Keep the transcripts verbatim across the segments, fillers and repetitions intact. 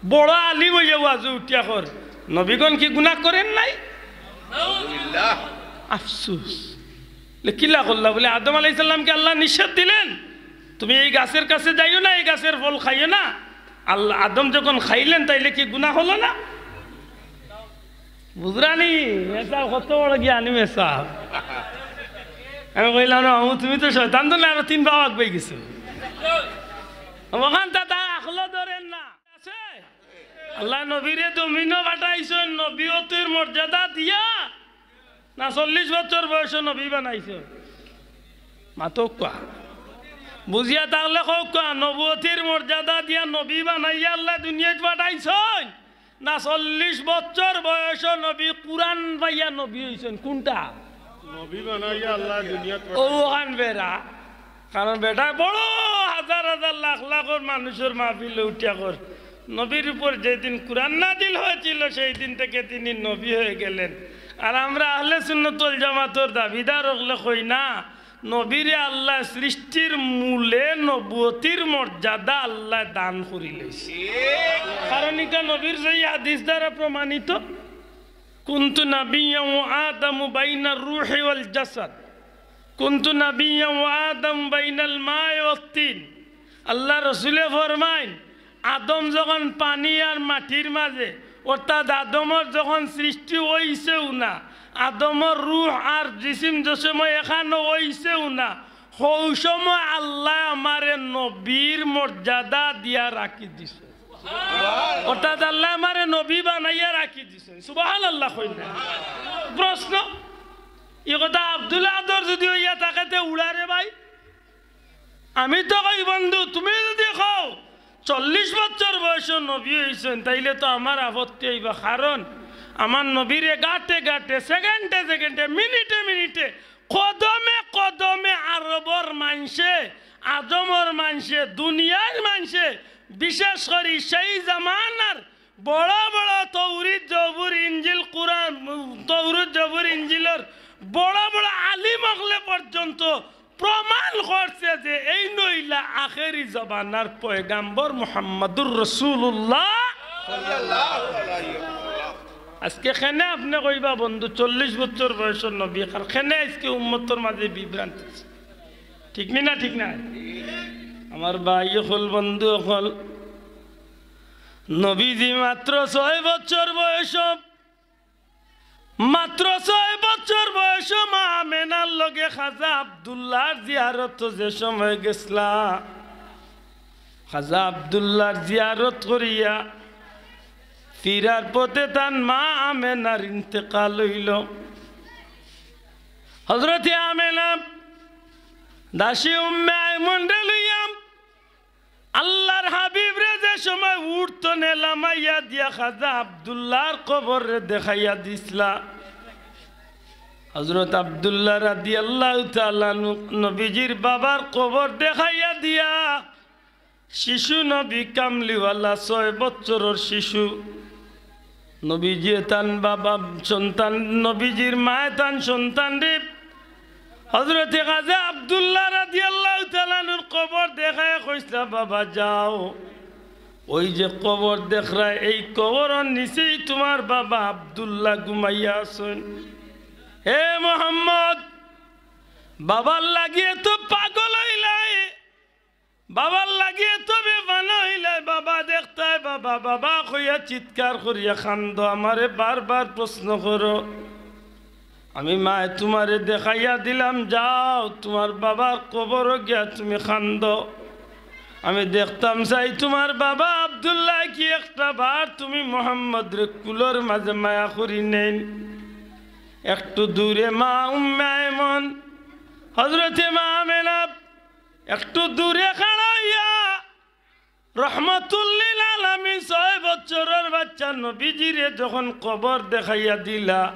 বড় আলিম অইয়া ওয়াজো উঠিয়া কর, নবীগণ কি গুনা করেন নাই? আফসুস। লে কিলা করলা? বলে, আদম আলাইহিস সালামকে আল্লাহ নিষেধ দিলেন, "তুমি এই গাছের কাছে যাইও না, এই গাছের ফল খাইও না।" আল্লাহ, আদম যখন খাইলেন, তাইলে কি গুনা হলো না? বুঝরানি? মেসাব কত বড় জ্ঞানী মেসাব। আমি কইলাম, "না, মামু, তুমি তো শয়তান তো না, আরো তিন পাও আগুয়াই গেছো।" ওখান তা তার আখলো ধরেন না। আছে? আল্লাহ নবীরে জমিনো পাঠাইছইন, নবীয়তির মর্যাদা দিয়া, না চল্লিশ বছর বয়সে নবী বানাইছইন? মাতউক্কা। বুঝিয়া থাকলে কউক্কা, নবুয়তির মর্যাদা দিয়া নবী বানাইয়া আল্লাহ দুনিয়াত পাঠাইছইন, না চল্লিশ বছর বয়সে নবী কুরআন পাইয়া নবী অইছইন? কুনটা? নবী বানাইয়া আল্লাহ দুনিয়াত পাঠাইছইন। অউ অখান বেড়া। কারণ বেটা বড় হাজার হাজার লাখ লাখর মানুষর মাহফিলো উঠিয়া কর, নবীর উপর যেদিন কুরআন নাজিল হয়েছিল, সেই দিন থেকে তিনি নবী হয়ে গেলেন। আর আমরা আহলে সুন্নত ওয়াল জামাতর দাবিদার অকলে কই না, নবীরে আল্লাহ সৃষ্টির মূলে নবুয়তির মর্যাদা আল্লাহ দান করিলাইছে। কারণ ইটা নবীর সহি হাদিস দ্বারা প্রমাণিত। কুনতু নাবিয়্যান ওয়া আদামু বাইনার রূহি ওয়াল জাসাদ। কুনতু নাবিয়্যান ওয়া আদামু বাইনাল মাই ওয়াত তিন। আল্লাহ রসুলে ফরমাইন, আদম যখন পানি আর মাটির মাঝে, অর্থাৎ আদমর যখন সৃষ্টি অইছেউ না, আদমর রূহ আর জিসিম যে সময় এখানো অইছেউ না, হউ সময় আল্লাহ আমারে নবীর মর্যাদা দিয়া রাখি দিছে। অর্থাৎ আল্লাহ আমারে নবী বানাইয়া রাখি দিছে। সুবহানাল্লাহ কইন না। প্রশ্ন, ই কথা আব্দুল আদর যদি অইয়া থাকে, তে উড়ারে ভাই। আমি তো কই, বন্ধু, তুমি যদি কও চল্লিশ বছর বয়সে নবী অইছইন, তাইলে তো আমার আপত্তি অইবা। কারণ আমার নবীরে ঘাটে ঘাটে, সেকেন্ডে সেকেন্ডে, মিনিটে মিনিটে, কদমে কদমে আরবর মানষে, আজমর মানষে, দুনিয়ার মানষে, বিশেষ করি সেই জামানার বড় বড় তৌরিত, জবুর, ইঞ্জিল, কুরআন, তৌরিত, জবুর, ইঞ্জিলর বড় বড় আলিম অকলে পর্যন্ত প্রমাণ করছে যে এইন অইলা আখেরি জমানার পয়গাম্বর মুহাম্মাদুর রাসূলুল্লাহ। আজকে কেনে আপনে কইবা, বন্ধু, চল্লিশ বছর বয়সর নবী, আর কেনে আজকে উম্মতর মাঝে বিভ্রান্তি? ঠিক নি না? ঠিক না? আমার ভাই অকল, বন্ধু অকল, নবীজি মাত্র ছয় বছর বয়স, মাত্র ছয় বছর বয়স মা আমেনার লগে খাজা আব্দুল্লাহর জিয়ারত যে সময় গেছলা, খাজা আব্দুল্লাহর জিয়ারত করিয়া ফিরার পথে তান মা আমেনার ইন্তেকাল অইল। হযরতে আমেনা দাসী উম্মে আইমনরে লইয়া আল্লাহর হাবিবরে যে সময় উঠতনে লামাইয়া দিয়া খাজা আব্দুল্লাহর কবররে দেখাইয়া দিছলা, হযরত আব্দুল্লাহ রাদিয়াল্লাহু তাআলা আনহু নবীজির বাবার কবর দেখাইয়া দিয়া শিশু নবী কামলিওয়ালা ছয় বছরর শিশু। নবীজিয়ে তান বাবা সন্তান, নবীজির মায়ে তান সন্তানরে হযরতে খাজা আব্দুল্লাহ রাদিয়াল্লাহু তাআলা আনহুর কবর দেখাইয়া কইছলা, "বাবা যাও, ওই যে কবর দেখরায়, এই কবরর নিচেই তুমার বাবা আব্দুল্লাহ ঘুমাইয়া আছইন। হে মোহাম্মদ, বাবার লাগি এত পাগল অইলায়, বাবার লাগি এত বেফানা অইলায়, বাবা দেখতায়, বাবা, বাবা কইয়া চিৎকার করিয়া কান্দো, আমারে বারবার প্রশ্ন করো। আমি মায়ে তুমারে দেখাইয়া দিলাম, যাও তুমার বাবার কবরো গিয়া তুমি কান্দো। আমি দেখতাম চাই তুমার বাবা আব্দুল্লাহ কি একটা বার তুমি মোহাম্মদরে কুলর মাঝে মায়া করি নেইন।" একটু দূরে মা উম্মে আইমন, হযরতে মা আমেনা একটু দূরে খাড়া অইয়া রহমাতুল্লিল আলামিন ছয় বছরর বাচ্চা নবীজিরে যখন কবর দেখাইয়া দিলা,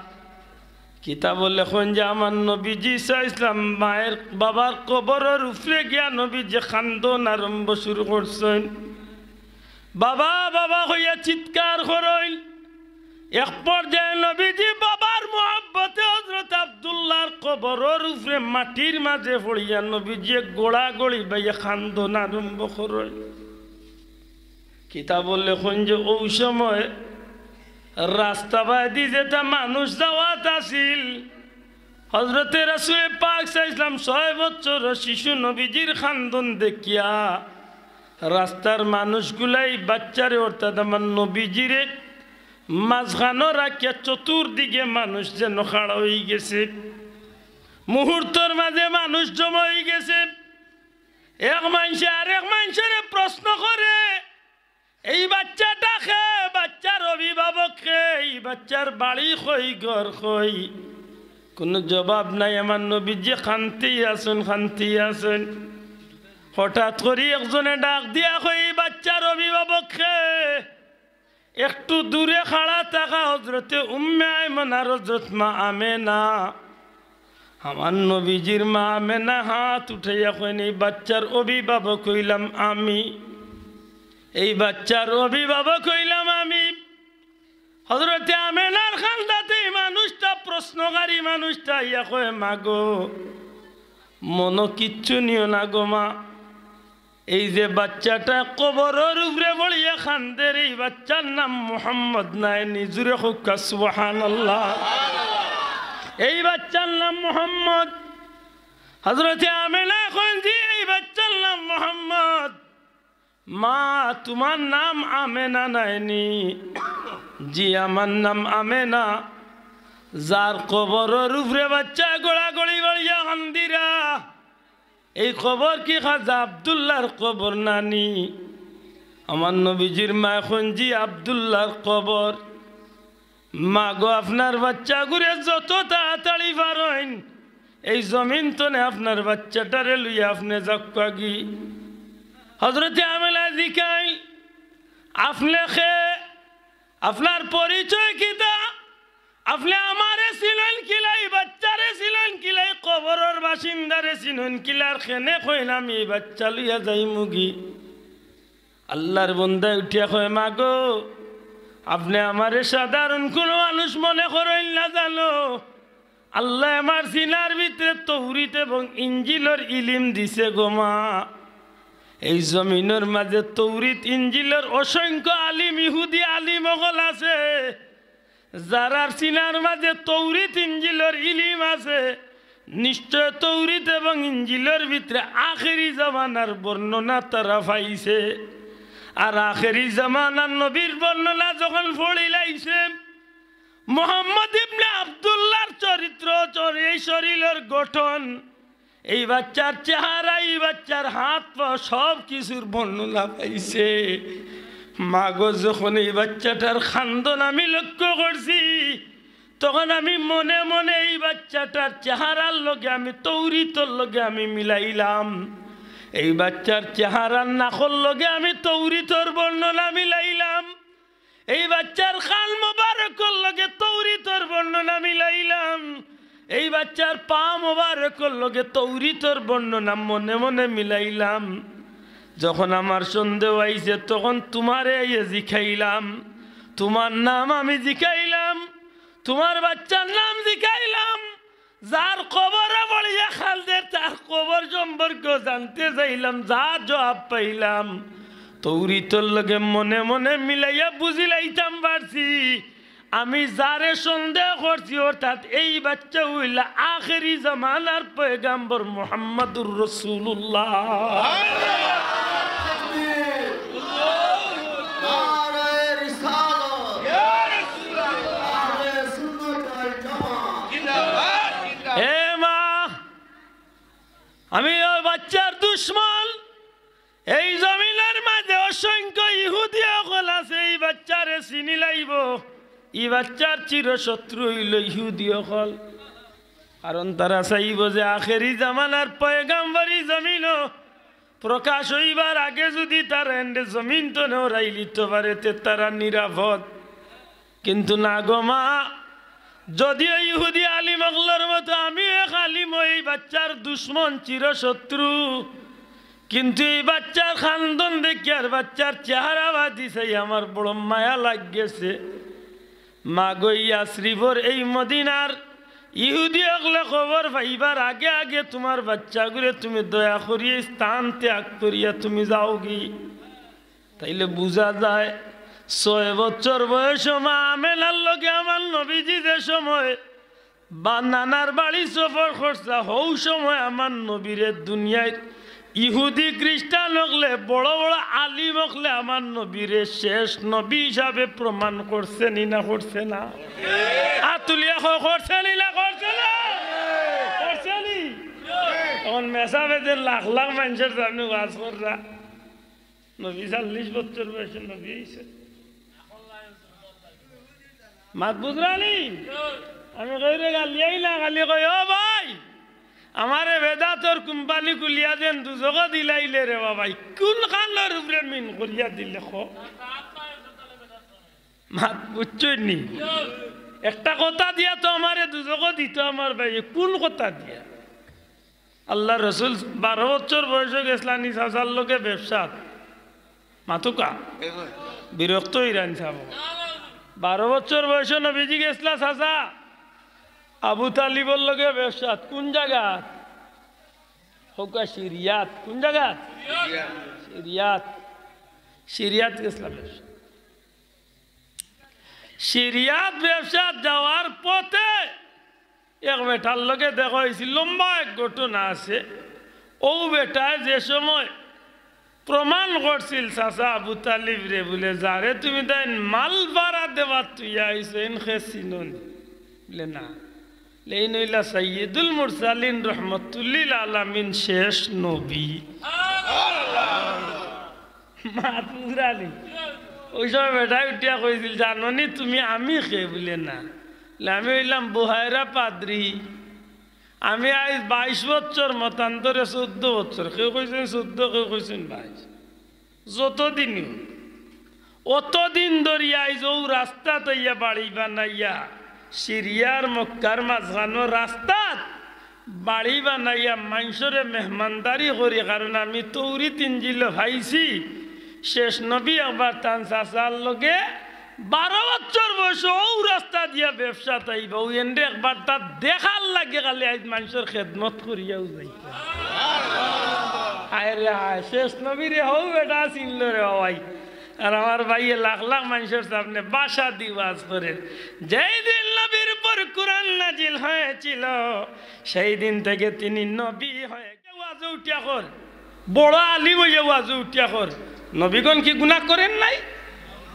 কিতাবো লেখইন যে আমার নবীজি সাল্লাল্লাহু আলাইহি ওয়াসাল্লাম মায়ের বাবার কবরর উপরে গিয়া নবীজি কান্দন আরম্ভ শুরু করছইন। "বাবা, বাবা" কইয়া চিৎকার করইন। এক পর্যায়ে নবীজি বাবার মহব্বতে হযরত আব্দুল্লাহর কবরর উপরে মাটির মাঝে পড়িয়া নবীজি গড়াগড়ি বাইয়া কান্দন আরম্ভ করইন। কিতাবো লেখইন যে অউ সময় রাস্তা বায়দি যেতা মানুষ যাওয়াত আছিল, হজরতে রাসুলে পাক সাল্লাল্লাহু আলাইহি ওয়াসাল্লাম ছয় বছর শিশু নবীজির কান্দন দেখিয়া রাস্তার মানুষগুলাই বাচ্চারে, অর্থাৎ আমার নবীজিরে, মাঝখানো রাখিয়া চতুর্দিকে মানুষ যেন খাড়া অইগেছে। মুহূর্তর মাঝে মানুষ জমা অইগেছে। এক মানষে আরেক মানষরে প্রশ্ন করে, "এই বাচ্চাটা কে? বাচ্চার অভিভাবক কে? এই বাচ্চার বাড়ি কই, ঘর কই?" কুনু জবাব নাই। আমার নবীজি কান্দিয়া আছইন, কান্দিয়া আছইন। হঠাৎ করি একজনে ডাক দিয়া কয়, "এই বাচ্চার অভিভাবক কে?" একটু দূরে খাড়া থাকা হজরতে উম্মে আইমন আর হজরত মা আমেনা। আমার নবীজির মা আমেনা হাত উঠাইয়া কইন, "এই বাচ্চার অভিভাবক অইলাম আমি, এই বাচ্চার অভিভাবক অইলাম আমি।" হজরতে আমেনার কান্দাত এই মানুষটা, প্রশ্নকারী মানুষটা আইয়া কয়, "মাগো, মনো কিচ্ছু নিও না গো মা, এই যে বাচ্চাটা কবরর উপরে পড়িয়া কান্দের, এই বাচ্চার নাম মোহাম্মদ নায়নি।" জুরে কউক্কা সুবহানাল্লাহ। "এই বাচ্চার নাম মোহাম্মদ।" হজরতে আমেনা কইন, "জি, এই বাচ্চার নাম মোহাম্মদ।" "মা, তুমার নাম আমেনা নায়নি?" "জি, আমার নাম আমেনা।" "যার কবরর উপরে বাচ্চা গড়াগড়ি বাড়িয়া কান্দিরা, এই কবর কি খাজা আব্দুল্লাহর কবর নানি?" আমার নবীজির মায় কইন, "জি, আব্দুল্লাহর কবর।" "মাগো, আপনার বাচ্চাগুরে যত তাড়াতাড়ি পারইন, এই জমিন তনে আপনার বাচ্চাটারে লইয়া আপনে যাউক্কাগি।" হজরতে আমেনা জিকাইন, "আপনে কে? আপনার পরিচয় কিতা? আপনে আমারে চিনইন কিলা, ই বাচ্চারে চিনইন কিলা, ই কবরর বাসিন্দারে চিনইন কিলা, আর কেনে কইন আমি ই বাচ্চা লইয়া যাইমুগি?" আল্লার বন্দায় উঠিয়া কয়, "মাগো, আপনে আমারে সাধারণ কুনু মানুষ মনে করইন না জানো, আল্লায় আমার সিনার ভিতরে তৌরিত এবং ইঞ্জিলর ইলিম দিছে গো মা। এই জমিনর মাঝে তৌরিত ইঞ্জিলর অসংখ্য আলিম, ইহুদি আলিম অকল আছে, যারার সিনার মাঝে তৌরিত ইঞ্জিলর ইলিম আছে। নিশ্চয় তৌরিত এবং ইঞ্জিলর ভিতরে আখেরি জামানার বর্ণনা তারা পাইছে। আর আখেরি জামানার নবীর বর্ণনা যখন পড়িলাইছে, মোহাম্মদ ইবনে আব্দুল্লাহর চরিত্র, চর-, এই শরীরর গঠন, এই বাচ্চার চেহারা, এই বাচ্চার হাত পা, সব কিছুর বর্ণনা পাইছে। মাগো, যখন এই বাচ্চাটার কান্দন আমি লক্ষ্য করছি, তখন আমি মনে মনে এই বাচ্চাটার চেহারার লগে আমি তৌরিতর লগে আমি মিলাইলাম, এই বাচ্চার চেহারার নাকর লগে আমি তৌরিতর বর্ণনা মিলাইলাম, এই বাচ্চার কান মোবারকর লগে তৌরিতর বর্ণনা মিলাইলাম, এই বাচ্চার পা মোবারকর লগে তৌরিতর বর্ণনা মনে মনে মিলাইলাম। যখন আমার সন্দেহ আইছে, তখন তুমারে আইয়া জিকাইলাম, তুমার নাম আমি জিকাইলাম, তুমার বাচ্চার নাম জিকাইলাম, যার কবরো পড়িয়া কান্দের, তার কবর সম্পর্কে জানতে চাইলাম, যা জবাব পাইলাম, তৌরিতর লগে মনে মনে মিলাইয়া বুঝিলাইতাম পারছি। আমি যারে সন্দেহ করছি, অর্থাৎ এই বাচ্চা অইলা আখেরি জামানার পয়গাম্বর মুহাম্মাদুর রাসূলুল্লাহ। নারায়ে রিসালাত। আহলে সুন্নাত ওয়াল জামাত। এ মা, আমি ওই বাচ্চার দুশমন। এই জমিনর মাঝে অসংখ্য ইহুদি অকল আছে, এই বাচ্চারে চিনিলাইবো। ই বাচ্চার চিরশত্রু অইলো ইহুদি অকল। কারণ তারা চাইবো যে আখেরি জামানার পয়গাম্বর ই জমিনো প্রকাশ অইবার আগে যুদি তারা এনরে জমিন তনে হরাইলিতো পারে, তে তারা নিরাপদ। কিন্তু না গো মা, যদিও ইহুদি আলিম অকলর মতো আমিও এক আলিম, এই বাচ্চার দুশমন, চিরশত্রু, কিন্তু এই বাচ্চার কান্দন দেখিয়া আর বাচ্চার চেহারা বাদি চাইয়া আমার বড় মায়া লাগিগেছে। মা গো, ইয়াসরিবর এই মদিনার ইহুদি অকলে খবর পাইবার আগে আগে তুমার বাচ্চাগুরে তুমি দয়া করিয়া স্থান ত্যাগ করিয়া তুমি যাওগি। তাইলে বুঝা যায়, ছয় বছর বয়সো মা আমেনার লগে আমার নবীজি যে সময় বা নানার বাড়ি সফর করছা, হউ সময় আমার নবীরে দুনিয়ার ইহুদি খ্রিস্টান অকলে, বড় বড় আলিম অকলে আমার নবীরে শেষ নবী হিসাবে প্রমাণ করছে নি না করছে না? আত তুলিয়া কও, করছে নি না করছে না? করছে নি? অখন মেসাবে যে লাখ লাখ মানষর সামনে ওয়াজ কররা, নবী চল্লিশ বছর বয়সে নবী অইছে। মাত বুঝরা নি? আমি কইরে গালিয়াই না, খালি কই, "ও ভাই, আমারে বেদাতর কোম্পানি খুলিয়া দেন, দুজখো দিলাইলে রে বাবা, কোন খানর উপরে মিন করিয়া দিলে খ?" মাত বুঝছইন নি? একটা কথা দিয়া তো আমারে দুজখো দিত আমার ভাই, কোন কথা দিয়া? আল্লার রসুল বারো বছর বয়সো গেছলা নি চাচার লগে ব্যবসাত। মাতুক্কা। বিরক্ত অইরা নি চাচা। বারো বছর বয়সো নবীজি গেছলা চাচা আবু তালিবর লগে ব্যবসাত। কোন জাগাত? কউক্কা সিরিয়াত। কোন জাগাত? সিরিয়াত। সিরিয়াত গেছলা ব্যবসাত। সিরিয়াত ব্যবসাত যাওয়ার পথে এক বেটার লগে দেখা অইছিল, লম্বা এক ঘটনা আছে। অউ বেটায় যে সময় প্রমাণ করছিল চাচা আবু তালিবরে, বুলে, "যারে তুমি তাইন মাল ভাড়া দেওয়াত থুইয়া আইছো, ইনকে চিনো নি?" বুলে, "না।" বুলে, "ইন অইলা সাইয়্যিদুল মুরসালিন রহমতুল্লিল আলামিন শেষ নবী।" মাত বুঝরা নি? অউ সময় বেটায় উঠিয়া কইছিল, "জানো নি তুমি আমি কে?" বুলে, "না।" বুলে, "আমি অইলাম বুহাইরা পাদ্রি। আমি আইজ বাইশ বছর, মতান্তরে চৌদ্দ বছর।" কেউ কইছইন চৌদ্দ, কেউ কইছইন বাইশ। যতদিনই অউক, অতদিন ধরি আইজ অউ রাস্তাত আইয়া বাড়ি বানাইয়া, সিরিয়ার মক্কার মাঝখানো রাস্তাত বাড়ি বানাইয়া মানষরে মেহমানদারি করি, কারণ আমি তৌরিত ইঞ্জিলো পাইছি, শেষ নবী একবার তান চাচার লগে বারো বছর বয়সো অউ রাস্তা দিয়া ব্যবসাত আইবা, অউ এনরে একবার তার দেখার লাগি খালি আইজ মানষর খেদমত করিয়াউ যাইতা। হায় রে হায়, শেষ নবীরে হউ বেটা চিনলো রে বাবাই। আর আমার ভাইয়ে লাখ লাখ মানষর সামনে ভাষা দি ওয়াজ করের, "যেই দিন নবীর উপর কোরআন নাজিল হয়েছিল, সেই দিন থেকে তিনি নবী হয়ে।" ওয়াজো উঠিয়া কর, বড় আলিম অইয়া ওয়াজো উঠিয়া কর, নবীগণ কি গুনাহ করের নাই?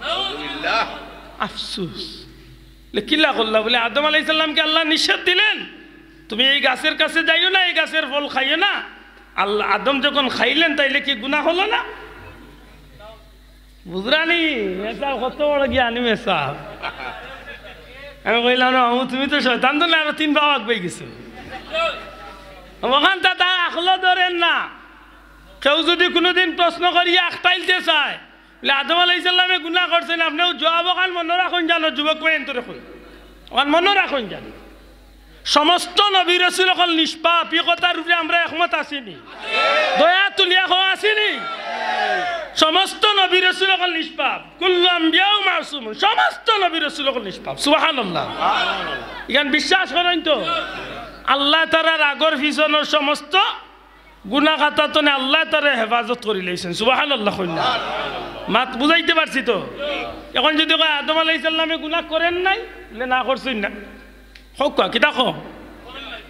নাউজুবিল্লাহ। আফসুস। লে কিলা করলা? বুলে, "আদম আলাইহিস সালামকে আল্লাহ নিষেধ দিলেন, তুমি এই গাছের কাছে যাইও না, এই গাছের ফল খাইও না।" আল্লাহ, আদম যখন খাইলেন, তাইলে কি গুনাহ হলো না? বুঝরা নি? মেসাব কত বড় জ্ঞানী মেসাব। আমি কইলাম, "না, মামু, তুমি তো শয়তান তো না, আরো তিন পাও আগুয়াই গেছো।" অখানতা তার আকলো ধরের না। কেউ যুদি কুনুদিন প্রশ্ন করিয়া আখটাইলতে চায়, বুলে, "আদম আলাইহিস সালামে গুনাহ করছইন, আপনেও জুয়াব অখান মনো রাখইন জানো, যুবক ভাই, এন্তরে কই।" অখান মনো রাখইন জানো। সমস্ত নবী রসুল অকল নিষ্পাপ, ই কথার উপরে আমরা একমত আছি নি? দয়া তুলিয়া কও, আছি নি? সমস্ত নবী রসুল অকল নিষ্পাপ। কুল্লু আম্বিয়াউ মাসুমুন, সমস্ত নবী রসুল অকল নিষ্পাপ। সুবহানাল্লাহ। ইখান বিশ্বাস করইন তো? আল্লায় তারার আগর পিছনর সমস্ত গুনা খাতা তনে আল্লায় তারে হেফাজত করিলাইছইন। সুবহানাল্লাহ কইন না। মাত বুঝাইতে পারছি তো? অখন যুদি কয়, "আদম আলাইহিস সালামে গুনা করের নাই?" বুলে, "না, করছইন না।" কউক্কা, কিতা কও?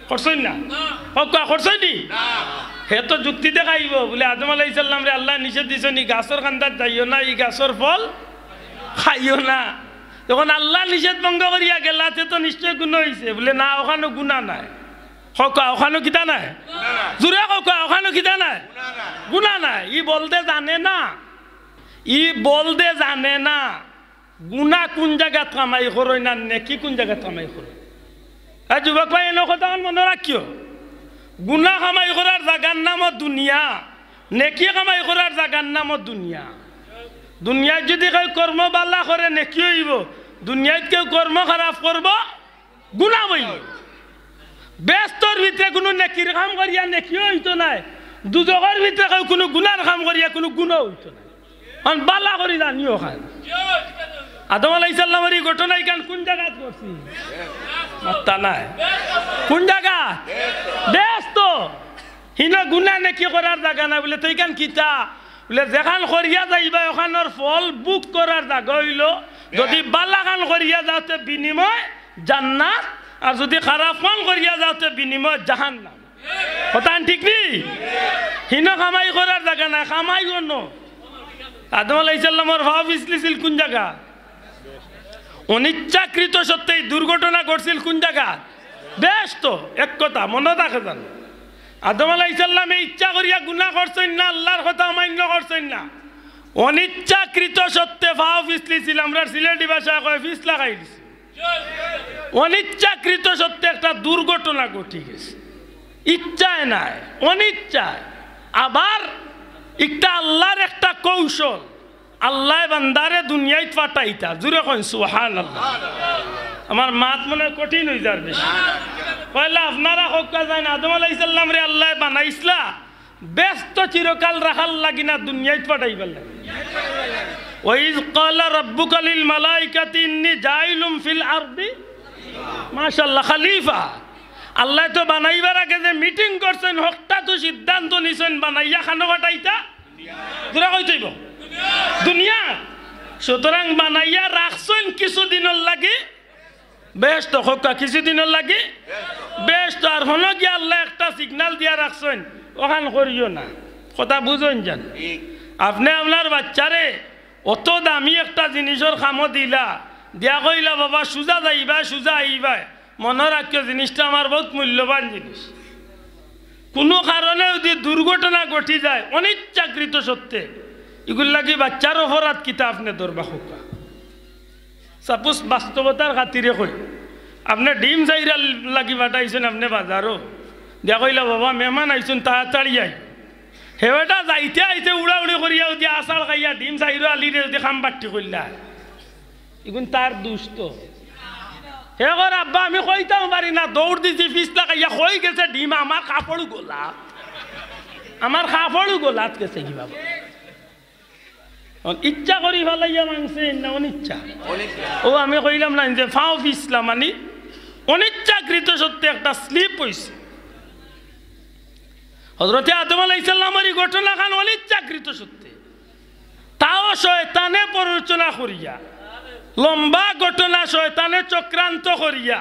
করছইন না? কউক্কা, করছইন নি? হে তো যুক্তি দেখাইবো, বুলে, "আদম আলাইহিস সালামরে আল্লায় নিষেধ দিছইন, ই গাছর কান্দাত যাইও না, ই গাছর ফল খাইও না।" অখন আল্লার নিষেধ ভঙ্গ করিয়া গেলা, তে তো নিশ্চয় গুনা অইছে। বুলে, "না, অখানো গুনা নাই।" কউক্কা, অখানো কিতা নাই? জুরে কউক্কা, অখানো কিতা নাই? গুনা নাই। ই বলদে জানে না, ই বলদে জানে না গুনা কুন জাগাত কামাই করইন আর নেকি কুন জাগাত কামাই করইন। এ যুবক ভাই, এন কথা অখান মনো রাখিও। গুনা কামাই করার জাগার নামও দুনিয়া, নেকি কামাই করার জাগার নামও দুনিয়া। দুনিয়াত যুদি কেউ কর্ম ভালা করে নেকি অইবো, দুনিয়াত কেউ কর্ম খারাপ করবো গুনা অইবো। বেহেস্তর ভিতরে কুনু নেকির কাম করিয়া নেকিও অইতো নায়, দুজখর ভিতরে কেউ কুনু গুনার কাম করিয়া কুনু গুনাও অইতো নায়। অখন ভালা করি জানিও অখান। আদম আলাইহিস সালামর ই ঘটনা ইখান কুন জাগাত ঘটছে? মাত্তা নাই। কুন জাগা? বেহেস্ত। হিনো গুনা নেকি করার জাগা নাই বুলে, তে ইখান কিতা? বুলে, যেখান করিয়া যাইবায়, ওখানর ফল ভোগ করার জাগা অইলো, যুদি বালা কাম করিয়া যাও তে বিনিময় জান্নাত, আর যুদি খারাপ কাম করিয়া যাও তে বিনিময় জাহান্নাম। কথা ঠিক নি? হিনো কামাই করার জাগা নায়, কামাই অনো। আদম আলাইহিস সালামর পাও পিছলিছিল কুন জাগা? অনিচ্ছাকৃত সত্ত্বে ই দুর্ঘটনা ঘটছিল কুন জাগা? বেহেস্তো। এক কথা মনো থাকে যেন, আদম আলাইহিস সালামে ইচ্ছা করিয়া গুনা করছইন না, আল্লার কথা অমাইন্য করছইন না, অনিচ্ছাকৃত সত্ত্বে পাও পিছলিছিল, আমরার সিলেটি ভাষায় কয় পিছলা খাই দিছিল। অনিচ্ছাকৃত সত্ত্বে একটা দুর্ঘটনা ঘটি গেছে, ইচ্ছায় নায়, অনিচ্ছায়। আবার একটা আল্লার একটা কৌশল, আল্লায় বান্দারে দুনিয়াইত পাঠাইতা। জুরে কইন সুবহানাল্লাহ। আমার মাত মনে অয় কঠিন অই যার বেশি। পয়লা আপনারা কউক্কা যাইন, আদম আলাইহিস সালামরে আল্লায় বানাইছলা বেহেস্তো চিরকাল রাখার লাগি না দুনিয়াইত পাঠাইবার লাগি? ওয়াইজ ক্বালা রাব্বুকা লিল মালাইকাতি ইন্নী জাইলুন ফিল আরদি, মাশাআল্লাহ, খলিফা। আল্লায় তো বানাইবার আগে যে মিটিং করছইন, হকটা তো সিদ্ধান্ত নিছইন, বানাইয়া খানো পাঠাইতা? জুরে কইতে অইবো। দুনিয়া। সুতরাং বানাইয়া রাখছইন কিছুদিনর লাগি বেহেস্তো, কউক্কা কিছুদিনর লাগি বেহেস্তো। আর হনো গিয়া আল্লায় একটা সিগনাল দিয়া রাখছইন, ওখান করিও না। কথা বুঝইন যেন। আপনে আপনার বাচ্চারে অত দামি একটা জিনিসর কামো দিলা, দিয়া কইলা, "বাবা, সুজা যাইবায়, সুজা আইবায়।" মনো রাখিও, জিনিসটা আমার বউত মূল্যবান জিনিস। কুনু কারণে যুদি দুর্ঘটনা ঘটি যায় অনিচ্ছাকৃত সত্ত্বে, ইগুর লাগি বাচ্চার অপরাধ কিতা আপনে ধরবা কউক্কা? সাপোজ, বাস্তবতার খাতিরে কই, আপনে ডিম চাইরার লাগি পাঠাইছইন আপনে বাজারো, দিয়া কইলা, "বাবা, মেহমান আইছইন, তাড়াতাড়ি আই।" হে বেটা যাইতে আইতে উড়াউড়ি করিয়া যুদি আছাড় খাইয়া ডিম চাইরো আলিরে যুদি কাম বাট্টি করিলায়, ইগুন তার দুষ তো। হে কর, "আব্বা, আমি কইতাম পারি না, দৌড় দিছি, পিছলা খাইয়া কই গেছে ডিম, আমার কাপড়ও গোলাত, আমার কাপড়ও গোলাত গেছে গি বাবা।" অন ইচ্ছা করি ফালাইয়া মাংসে না অনিচ্ছা? অনিচ্ছা। ও আমি কইলাম না যে পাও পিছলা মানি অনিচ্ছাকৃত সত্ত্বে একটা স্লিপ অইছে। হযরতে আদম আলাইহিস সালামর ই ঘটনাখান অনিচ্ছাকৃত সত্ত্বে, তাও শয়তানে প্ররোচনা করিয়া, লম্বা ঘটনা, শয়তানে চক্রান্ত করিয়া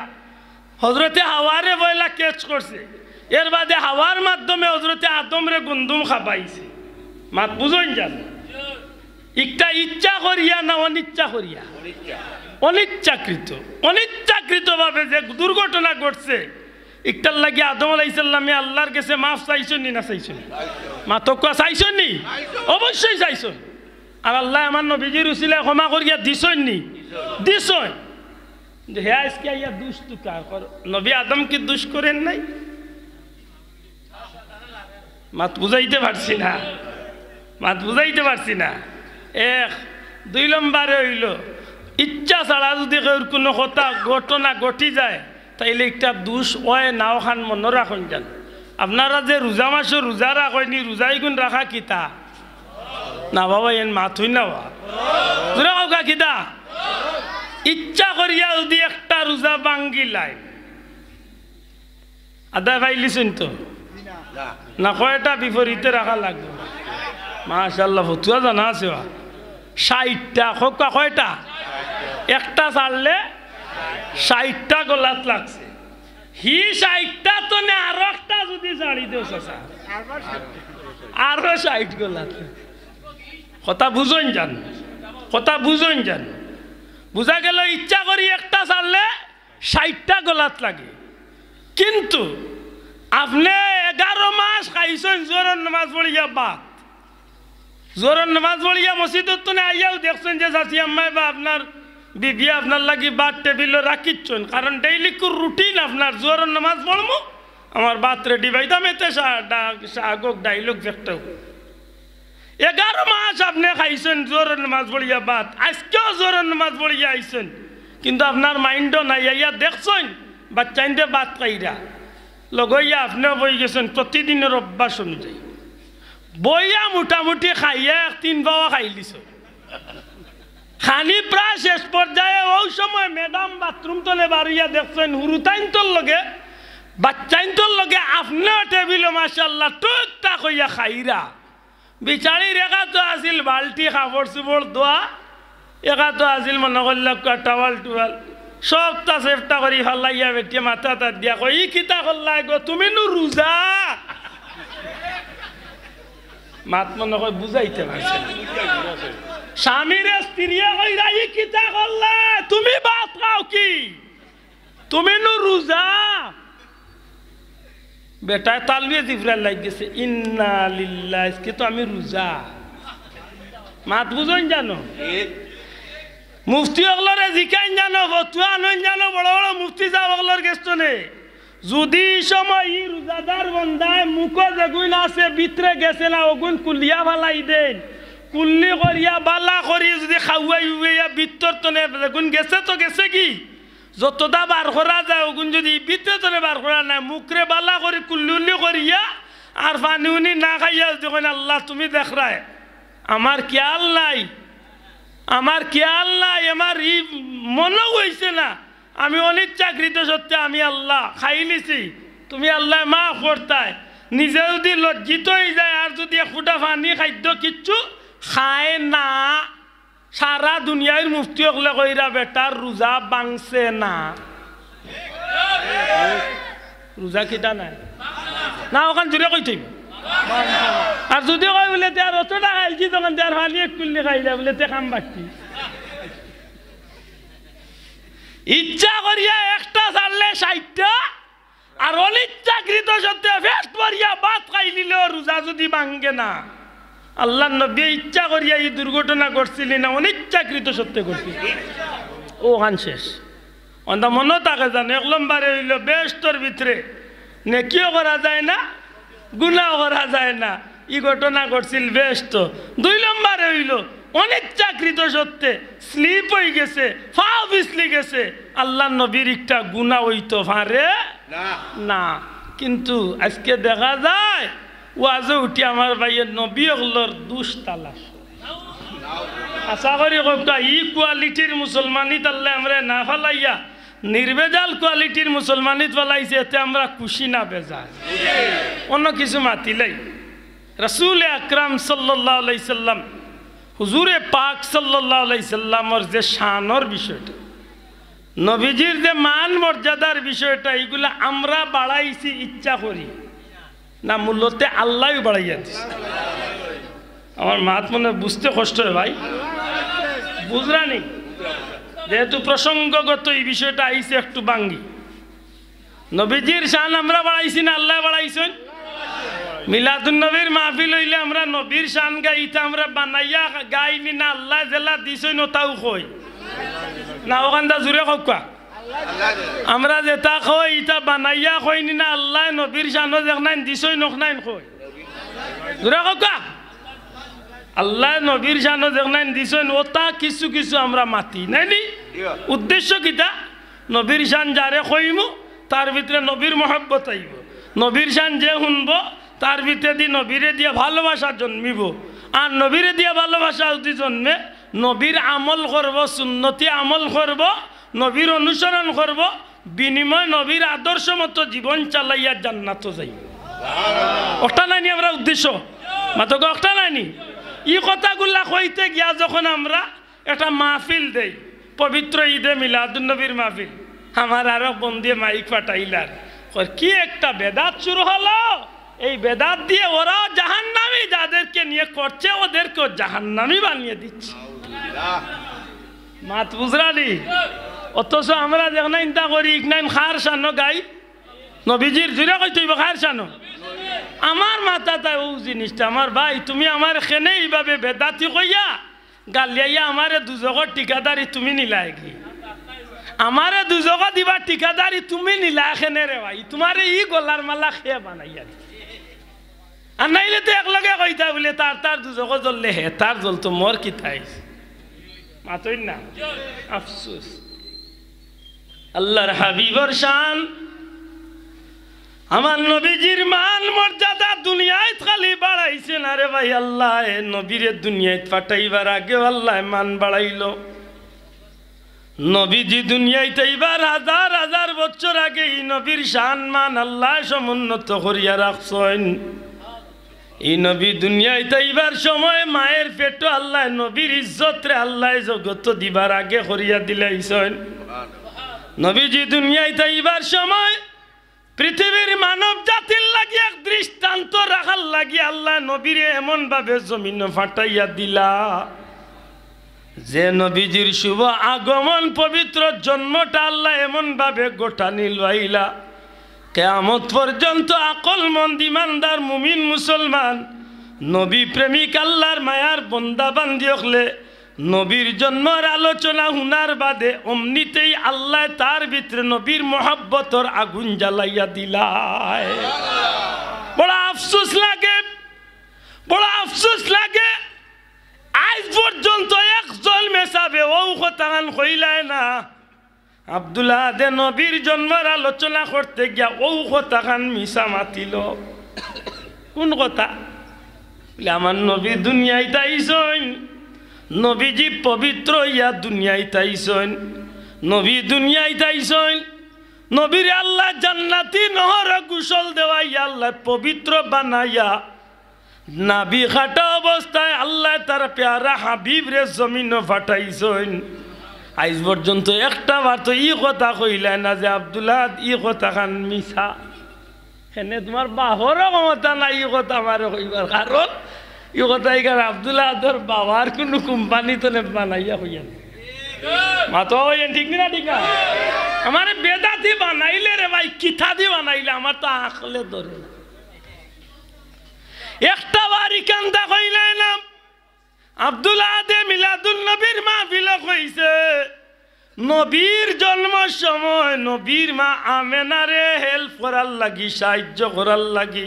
হযরতে হাওয়ারে পয়লা ক্যাচ করছে, এর বাদে হাওয়ার মাধ্যমে হযরতে আদমরে গুন্দুম খাবাইছে। মাত বুঝইন জানো? ইকটা ইচ্ছা করিয়া না অনিচ্ছা করিয়া? অনিচ্ছাকৃত। অনিচ্ছাকৃতভাবে যে দুর্ঘটনা ঘটছে, ইকটার লাগি আদম আলাইহিস সালামে আল্লাহর গেছে মাফ চাইছইন নি না চাইছইন নি? মাতউক্কা, চাইছইন নি? অবশ্যই চাইছইন। আর আল্লায় আমার নবীজির উসিলায় ক্ষমা করিয়া দিছইন নি? দিছইন। যে হে আইজকে আইয়া দুষ তুকার কর, নবী আদম কি দুষ করের নাই? মাত বুঝাইতে পারছি না, মাত বুঝাইতে পারছি না। এক, দুই নম্বরে অইলো, ইচ্ছা ছাড়া যুদি কেউর কুনু কথা, ঘটনা ঘটি যায়, তাইলে ইকটা দুষ অয় না, অখান মনো রাখইন জানো। আপনারা যে রোজা মাসো রোজা রাখইন নি, রোজা ইগুন রাখা কিতা? না বাবা, এন মাতইন না বা। জুরে কউক্কা কিতা? ইচ্ছা করিয়া যুদি একটা রোজা ভাঙ্গিলাইন, আদায় পাইলিছইন তো? না, কয়টা বিপরীতে রাখা লাগবো? মাশাআল্লাহ, ফতুয়া জানা আছে বা। ষাইটটা, কউক্কা কয়টা? একটা ছাড়লে ষাইটটা গলাত লাগছে। হি ষাইটটা তো নে, আরো একটা যুদি ছাড়ি দেও চাচা, আরো ষাইট গলাত। কথা বুঝইন জানো, কথা বুঝইন জানো। বুঝা গেল, ইচ্ছা করি একটা ছাড়লে ষাইটটা গলাত লাগে। কিন্তু আপনে এগারো মাস খাইছইন জোহরর নামাজ পড়িয়া ভাত, জোহরর নামাজ পড়িয়া মসজিদর তনে আইয়াও দেখছইন যে চাচি আম্মায় বা আপনার বিবিয়ে আপনার লাগি ভাত টেবিলো রাখিছইন, কারণ ডেইলিকুর রুটিন আপনার জোহরর নামাজ পড়মু, আমার ভাত রেডি পাইতাম, এতে শাক, ডাক, শাক অউক, ডাইল অউক, যেকটা অউক। এগারো মাস আপনে খাইছইন জোহরর নামাজ পড়িয়া ভাত, আইজকেও জোহরর নামাজ পড়িয়া আইছইন, কিন্তু আপনার মাইন্ডো নাই। আইয়া দেখছইন বাচ্চাইন্তে ভাত খাইরা, লগে অইয়া আপনেও বই গেছইন প্রতিদিনর অভ্যাস অনুযায়ী। বইয়া মোটামুটি খাইয়া এক তিন পাওয়া খাইলিছইন। খানি প্রায় শেষ পর্যায়ে, অউ সময় ম্যাডাম বাথরুম তনে বারইয়া দেখছইন হুরুতাইন্তর লগে, বাচ্চাইন্তর লগে আপনেও টেবিলো মাশাআল্লাহ টুকটাক অইয়া খাইরা। বিচারির একাতো আছিল বালটি কাপড় চুপড় ধোয়া, একাতো আছিল মনো করলা কুয়া টাওয়াল টুয়াল, সবতা সেফটা করি ফালাইয়া বেটিয়ে মাথাত আত দিয়া কয়, "ই কিতা করলায় গো, তুমি নু রুজা?" মাত মনো কয় বুঝাইতে পারছে না। স্বামীরে স্ত্রীয়ে কইরা, "ই কিতা করলায়, তুমি ভাত খাও কি?" তুমি নু রুজা। বেটায় তালবিয়ে জিফরার লাগি গেছে, "ইন্না লিল্লাহ, আজকে তো আমি রুজা।" মাত বুঝইন জানো? মুফতি অকলরে জিকাইন জানো, ফতুয়া আনইন জানো, বড় বড় মুফতি সাব অকলর গেছ থনে। যুদি ই সময় ই রুজাদার বন্দায় মুখো যেগুইন আছে ভিতরে গেছে না, অগুইন কুলিয়া ফালাই দেইন, কুল্লি করিয়া বালা করি যুদি খাওয়াই উবাইয়া ভিতর থনে যেগুইন গেছে তো গেছে কি, যতটা বার করা যায়, অগুন যুদি ভিতরে তনে বার করা নায়, মুখরে বালা করি কুল্লি উল্লি করিয়া, আর পানি উনি না খাইয়া যুদি কইন, "আল্লাহ, তুমি দেখরায়, আমার খেয়াল নাই, আমার খেয়াল নাই, আমার ই মনো অইছে না, আমি অনিচ্ছাকৃত সত্ত্বে আমি আল্লাহ খাইলিছি, তুমি আল্লায় মাফ করতায়।" নিজে যুদি লজ্জিত অইযায় আর যুদি এক ফুটা পানি খাদ্য কিচ্ছু খায় না, সারা দুনিয়ার মুফতি অকলে কইরা বেটার রুজা ভাংছে না। রুজা কিতা নাই? না, অখান জুরে কইতে অইবো। আর যুদি কয় বুলে, "তে আর অতটা খাইলছি, তখন তে আর পানি এক কুল্লি খাইলা," বুলে, "তে কাম বাকি।" ইচ্ছা করিয়া একটা ছাড়লে ষাইটটা, আর অনিচ্ছাকৃত সত্ত্বে পেট ভরিয়া ভাত খাইলিলেও রুজা যুদি ভাঙ্গে না, আল্লার নবীয়ে ইচ্ছা করিয়া ই দুর্ঘটনা ঘটছিলি না, অনিচ্ছাকৃত সত্ত্বে ঘটছিল। অখান শেষ। অনতা মনো থাকে জানো, এক লম্বরে অইলো বেহেস্তর ভিতরে নেকিও করা যায় না, গুনাও করা যায় না। ই ঘটনা ঘটছিল বেহেস্তো। দুই লম্বরে অইলো অনিচ্ছাকৃত সত্ত্বে slip অইগেছে, পাও পিছলি গেছে। আল্লার নবীর একটা গুনা অইতো পারে না। না। কিন্তু আজকে দেখা যায় ওয়াজো উঠি আমার ভাইয়ে নবী অকলর দুষ তালাশ। আশা করি কউক্কা, ই quality-র মুসলমানিত আল্লায় আমরারে না ফালাইয়া নির্ভেজাল quality-র মুসলমানিত ফালাইছে, এতে আমরা খুশি না বেজার? অন্য কিছু মাতিলাই। রাসূল আকরাম সাল্লাল্লাহু আলাইহি সাল্লাম, হুজুরে পাক সাল্লাল্লাহু আলাইহি সাল্লামর যে শানর বিষয়টা, নবীজির যে মান মর্যাদার বিষয়টা, ইগুলা আমরা বাড়াইছি ইচ্ছা করি না, মূলতে আল্লায়উ বাড়াইয়া দিছে। আমার মাত মনে বুঝতে কষ্ট অয় ভাই, বুঝরানি? যেহেতু প্রসঙ্গগত ই বিষয়টা আইছে একটু ভাঙ্গি। নবীজির শান আমরা বাড়াইছি না আল্লায় বাড়াইছইন? মিলাদুন নবীর মাহফিল অইলে আমরা নবীর শান গাই, ইতা আমরা বানাইয়া গাইনি না আল্লায় যেলা দিছইন অতাউ কই? না, অখানতা জুরে কউক্কা। আমরা যেতা কই ইতা বানাইয়া কইনি না আল্লায় নবীর শানো যেখনাইন দিছইন অখনাইন কই? জুরে কউক্কা। আল্লায় নবীর শানো যেখনাইন দিছইন অতা কিছু কিছু আমরা মাতি, নায়নি? উদ্দেশ্য কিতা? নবীর শান যারে কইমু, তার ভিতরে নবীর মহব্বত আইবো। নবীর শান যে হুনবো, তার ভিতরেদি নবীরে দিয়া ভালোবাসা জন্মিবো। আর নবীরে দিয়া ভালোবাসা যুদি জন্মে, নবীর আমল করবো, সুন্নতি আমল করবো, নবীর অনুসরণ করবো, বিনিময়ে নবীর আদর্শ মতো জীবন চালাইয়া জান্নাতো যাইবো। অখটা নায়নি আমরার উদ্দেশ্য? মাতউক্কা, অখটা নায়নি? ই কথাগুলা কইতে গিয়া যখন আমরা একটা মাহফিল দেই, পবিত্র ঈদে মিলাদুন নবীর মাহফিল। আমার আরক বন্ধুয়ে মাইক ফাটাইলার, কর, "কি একটা বেদাত শুরু হলো, এই বেদাত দিয়া ওরাও জাহান্নামী, যাদেরকে নিয়ে করছে ওদেরকেও জাহান্নামী বানিয়ে দিচ্ছে।" মাত বুঝরানি? অথচ আমরা যেখনাইন ইতা করি, ইখনাইন কার শানো গাই? নবীজির। জুরে কইতে অইবো, কার শানো? আমার মাথাত আয় অউ জিনিসটা, আমার ভাই, তুমি আমারে কেনে ইভাবে বেদাতি কইয়া গালিয়াইয়া আমারে দুজখর ঠিকাদারি তুমি নিলায়গি? আমারে দুজখো দিবার ঠিকাদারি তুমি নিলায় কেনে রে ভাই? তুমারে ই গলার মালা কে বানাইয়া দিছে? আর নাইলে তো একলগে কইতা বুলে, "তার, তার দুজখো জ্বললে হে, তার জ্বলতো, মোর কিতা অইছে?" মাতইন না? আফসোস। আল্লার হাবিবর শান, আমার নবীজির মান মর্যাদা দুনিয়াত খালি বাড়াইছে না রে ভাই, আল্লায় নবীরে দুনিয়াত পাঠাইবার আগেও আল্লায় মান বাড়াইলো। নবীজি দুনিয়াত আইবার হাজার হাজার বছর আগে ই নবীর শান মান আল্লায় সমুন্নত করিয়া রাখছইন। ই নবী দুনিয়াইত আইবার সময় মায়ের পেটো আল্লায় নবীর ইজ্জতরে আল্লায় জগতো দিবার আগে করিয়া দিলাইছইন। নবীজি দুনিয়াইত আইবার সময় পৃথিবীর মানব জাতির লাগি এক দৃষ্টান্ত রাখার লাগি আল্লায় নবীরে এমন ভাবে জমিনো ফাটাইয়া দিলা, যে নবীজির শুভ আগমন, পবিত্র জন্মটা আল্লায় এমন ভাবে গোটানি লইলা, কিয়ামত পর্যন্ত আকলমন্দ, ইমানদার, মুমিন, মুসলমান, নবী প্রেমিক, আল্লার মায়ার বন্দা বান্দি অকলে নবীর জন্মর আলোচনা হুনার বাদে অমনিতেই আল্লায় তার ভিতরে নবীর মহব্বতর আগুন জ্বালাইয়া দিলায়। বড় আফসোস লাগে, বড় আফসোস লাগে। আইজ পর্যন্ত একজন মেসাবে অউ কথাখান কইলায় না। আব্দুল আহাদে নবীর জন্মর আলোচনা করতে গিয়া অউ কথাখান মিছা মাতিল। কোন কথা? বলে, আমার নবী দুনিয়াইত আইছইন, নবীজি পবিত্র অইয়া দুনিয়াইত আইছইন, নবী দুনিয়াইত আইছইন, নবীরে আল্লায় জান্নাতি নহরো গোসল দেওয়াইয়া আল্লায় পবিত্র বানাইয়া নাভি কাটা অবস্থায় আল্লায় তার পেয়ারা হাবিবরে জমিনো ফাটাইছইন। আইজ পর্যন্ত একটা বার তো ই কথা কইলায় না যে আব্দুল আহাদ ই কথাখান মিছা। হেনে তুমার বাফরও ক্ষমতা নাই ই কথা আমারে কইবার, কারণ ই কথা ইখান আব্দুল আহাদর বাবার কুনু কোম্পানি তনে বানাইয়া কইয়া না। মাতো কইয়েন, ঠিক না? ঠিক না? আমারে বেদাতি বানাইলে রে ভাই, কিতাদি বানাইলে, আমার তো আখলে ধরে না। একটা বার ইখান তা কইলায় না। আব্দুল আহাদে মিলাদুন নবীর মাহফিলো কইছে, নবীর জন্মর সময় নবীর মা আমেনারে help করার লাগি, সাহায্য করার লাগি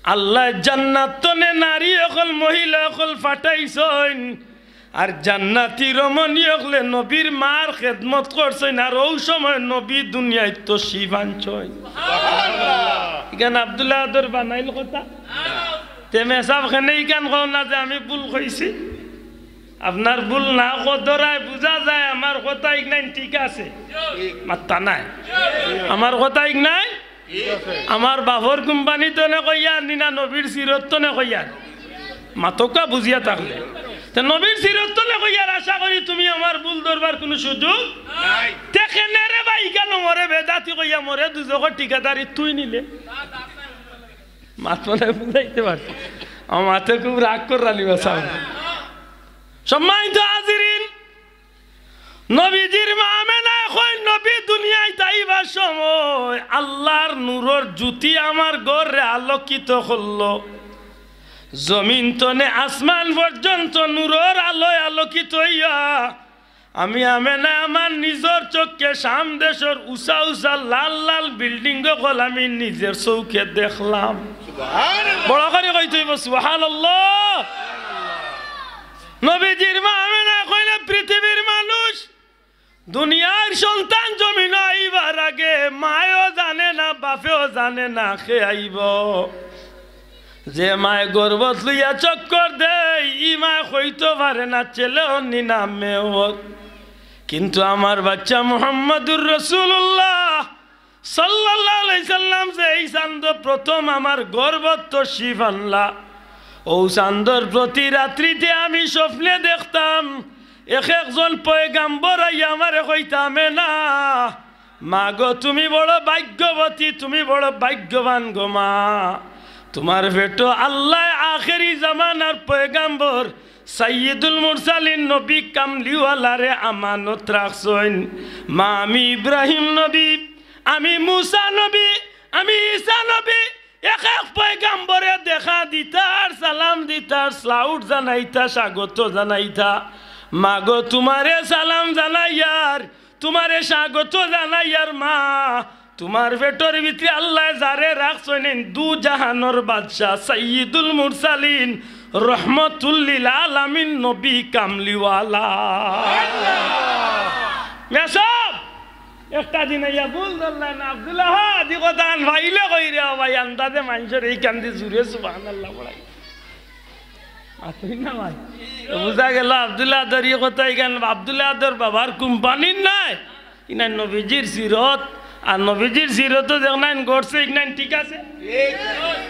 আল্লায় জান্নাত তনে নারী অকল, মহিলা অকল ফাটাইছইন। আর জান্নাতি রমণী অকলে নবীর মার খেদমত করছইন, আর অউ সময় নবী দুনিয়াইত তশরিফ আনছইন। ইখান আব্দুল আহাদর বানাইল কথা। তে মেসাব কেনে ইখান কও না যে আমি ভুল কইছি? আপনার ভুল না কদরায় বুঝা যায় আমার কথা ইগনাইন ঠিক আছে। মাত্তা নাই। আমার কথা ইগনাইন, আমার বাফর কোম্পানি তনে কইয়ার নি না নবীর সিরত তনে কইয়ার? মাতউক্কা বুঝিয়া থাকলে। তে নবীর সিরত তনে কইয়ার, আশা করি তুমি আমার ভুল ধরবার কুনু সুযোগ নাই। তে কেনে রে ভাই ইখান মরে বেদাতি কইয়া মরে দুজখর ঠিকাদারি তুই নিলে? মাত মনে বুঝাইতে পারছি। আমার মাতে খুব রাগ কররানি মেসাব। সম্মানিত হাজিরিন, নবীজির মা আমেনায় কইন, নবী দুনিয়াইত আইবার সময় আল্লার নূরর জ্যোতি আমার ঘররে আলোকিত করলো। জমিন তনে আসমান পর্যন্ত নূরর আলোয় আলোকিত অইয়া আমি আমেনায় আমার নিজর চউখে শাম দেশর উষা উষা লাল লাল building অকল আমি নিজর চউখে দেখলাম। সুবহানাল্লাহ। বড় করি কইতে অইবো, সুবহানাল্লাহ। নবীজির মা আমেনায় কইলা, পৃথিবীর মানুষ, দুনিয়ার সন্তান জমিনো আইবার আগে মায়ও জানে না, বাফেও জানে না কে আইবো। যে মায় গর্ভত লইয়া চক্কর দেয়, ই মায় কইতো পারে না ছেলে অর নি না মেয়ে অর। কিন্তু আমার বাচ্চা মুহাম্মাদুর রাসূলুল্লাহ সাল্লাল্লাহু আলাইহি সাল্লাম যে এই চান্দো প্রথম আমার গর্ভত তশরিফ আনলা, অউ চান্দর প্রতি রাত্রিতে আমি স্বপ্নে দেখতাম, এক একজন পয়গাম্বর আইয়া আমারে কইতা, "আমেনা, মা গো, তুমি বড় ভাগ্যবতী, তুমি বড় ভাগ্যবান গো মা। তুমার পেটো আল্লায় আখেরি জামানার পয়গাম্বর সাইয়্যিদুল মুরসালিন নবী কামলিওয়ালারে আমানত রাখছইন। মা, আমি ইব্রাহিম নবী, আমি মুসা নবী, আমি ঈসা নবী, এক এক পয়গাম্বরে দেখা দিতা আর সালাম দিতা আর salute জানাইতা, স্বাগত জানাইতা। মা গো, তুমারে সালাম জানাইয়ার, তুমারে স্বাগত জানাইয়ার মা, তুমার পেটর ভিতরে আল্লায় যারে রাখছইন, দু জাহানর বাদশা সাইয়্যিদুল মুরসালিন, রহমতুল্লিল আলামিন, নবী কামলিওয়ালা।" মেসাব, একটা দিন আইয়া ভুল ধরলা না, আব্দুল আহাদ, ই কথাখান পাইলে কই রে ভাই, আন্দাজে মানষর ইখানদি জুরে সুবহানাল্লাহ পড়াই। মাতইন না ভাই। তো বুঝা গেল আব্দুল আহাদর ই কথা ইখান আব্দুল আহাদর বাবার কোম্পানির নায়। ইনাইন নবীজির সিরত, আর নবীজির সিরতো যেখান ঘটছে, ইখান ঠিক আছে?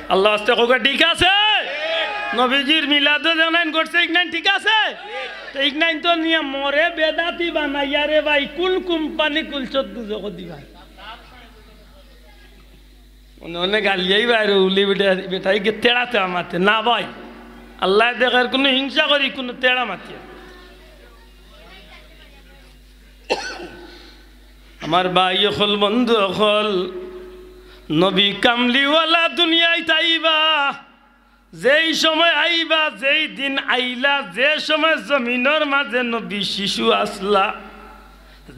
আল্লার ওয়াস্তে কউক্কা, ঠিক আছে? নবীজির মিলাদো যেনাইন করছে, ইগনাইন ঠিক আছে? তো ইগনাইন তো নিয়া মরে বেদাতি বানাইয়া রে ভাই, কোন কোম্পানি কুলছত দুজখ দিবা? অনে অনে গালিয়াই বাইরে উলি বেটা, বেটাই গে তেড়া তেড়া মাতে। না ভাই, আল্লায় দেখের কুনু হিংসা করি, কুনু তেড়া মাতিয়া। আমার ভাই অকল, বন্ধু অকল, নবী কামলিওয়ালা দুনিয়াইত আইবা, যেই সময় আইবা, যেই দিন আইলা, যে সময় জমিনর মাঝে নবী শিশু আছলা,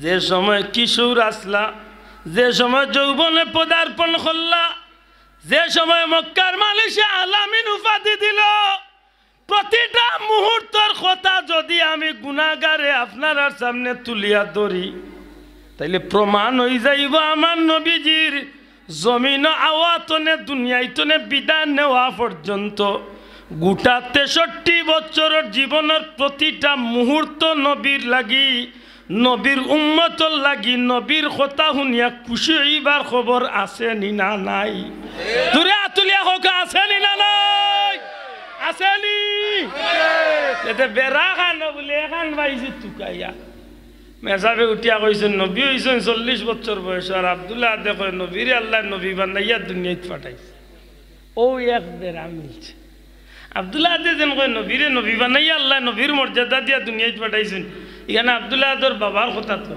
যে সময় কিশোর আছলা, যে সময় যৌবনে পদার্পণ করলা, যে সময় মক্কার মানুষে আলামিন উপাধি দিল, প্রতিটা মুহূর্তর কথা যদি আমি গুনাগারে আপনারার সামনে তুলিয়া ধরি, তাইলে প্রমাণ অই যাইব আমার নবীজির জমিন আওয়া তনে দুনিয়াই তনে বিদায় নেওয়া পর্যন্ত গোটা তেষট্টি বছরর জীবনর প্রতিটা মুহূর্ত নবীর লাগি, নবীর উম্মতর লাগি, নবীর কথা হুনিয়া খুশি অইবার খবর আছে নি না নাই? জুরে আত তুলিয়া কউক্কা, আছে নি না নাই? আছে নি? এতে বেড়া খান বুলে এখান বাইজি তুকাইয়া মেসাবে উঠিয়া কইছইন, নবী অইছইন চল্লিশ বছর বয়স, আর আব্দুল্লাহ আদে কয়, নবীরে আল্লায় নবী বানাইয়া দুনিয়াত পাঠাইছে। অউ এক বেড়া মিলছে। আব্দুল্লাহ আদে যেন কয়, নবীরে নবী বানাইয়া আল্লায় নবীর মর্যাদা দিয়া দুনিয়াত পাঠাইছইন। ইখান আব্দুল্লাহ আদর বাবার কথা তো।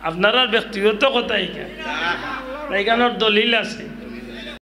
আপনারার ব্যক্তিগত কথা ইখান। না, ইখানর দলিল আছে।